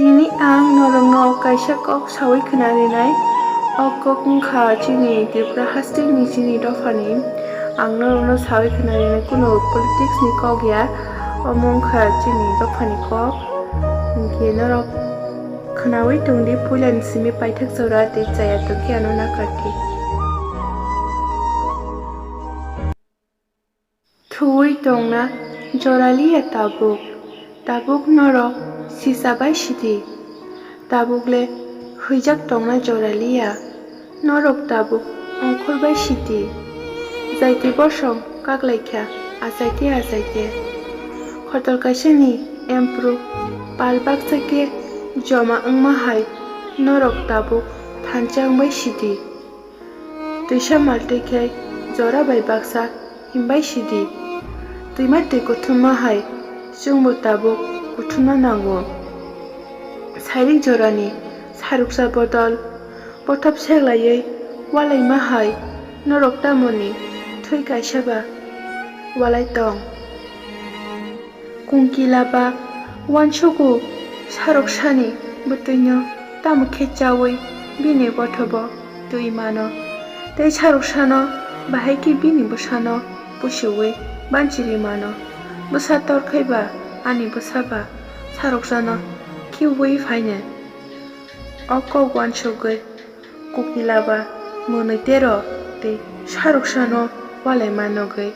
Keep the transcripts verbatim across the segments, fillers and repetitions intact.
Tini ang norokno kaisa kok sawi khna rinai. O kok wngkha chini Tripura hasteni chini dophani. Ang norokno sawi khna rinai, kuno politics ni kok ya. Omo wngkha chini dophani kok. Hinkhe norok khnawi tongdi, puilani simi paithak jora tei chaya tongkhe ano nakardi. Thuwi tongna joraliya tabuk, tabuk norok sisa bai sidi, tabuk le hwijak tongna joraliya, norok tabuk ongkhor bai sidi. Jaiti bosong kaklaikha achaite achaite, khotol kaisani empru pal baksa khe joma wngma hai norok tabuk thansa wngbai sidi. Twisa maltwi khe jora bai baksa himbai sidi. Twima twi kuthumma hai chwngbo tabuk kuthumna nango. Sairik jorani saruksa bodol bothop seklaiwi walaima hai norok tamoni thwi kaisa ba walai tong? Kungkila ba uansugo saroksani bwtwino tamo khe chaui bini bothobo twi mano, tei saroksano bahai khe bini bwsano pusiui banchiri mano. Bwsa torkhai ba ani bwsa ba saroksano khiui phaino. O kok uansugwi kukila ba mwnwi tero tei saroksano walaima nugwi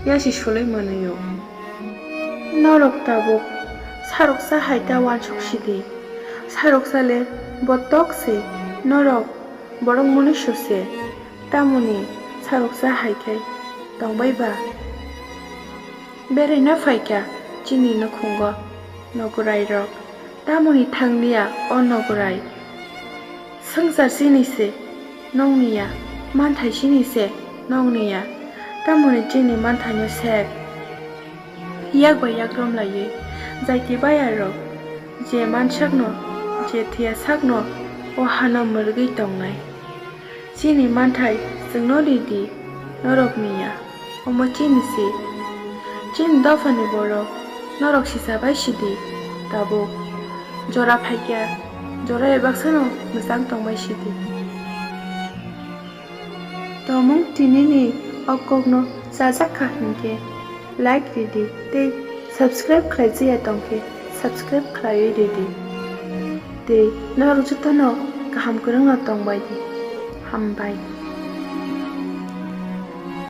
yasi sulwi mwnwio. Norok tabuk saroksa hai ta uansuk sidi. Saroksa le botok se, norok borok mwnwi suse. Tamoni saroksa hai khe tongbai ba? Beraina phaikha chini nukhungo nogorairok. Tamoni thangliya o nogorai. Swngchar chini se nokni ya, manthai chini se nokni ya. Tamoni chini manthaino sek yak bai yak romlaiwi jaiti bayarrok je mansakno, je thwiya sakno o hano mwrwgwi tongnai. Chini manthai chwngno ridi, norokni ya, omo chini se. Chini dophani borok, norok sisa bai sidi tabuk. Jora phaikha, jora ebaksano mwchang tongbai sidi. Tomung tinini o kokno chajak kha hinkhe like ridi tei subscribe khlai chaya tongkhe subscribe khlaiwi ridi. Tei norok jotono kaham kwrwngno tongbai di. Hambai.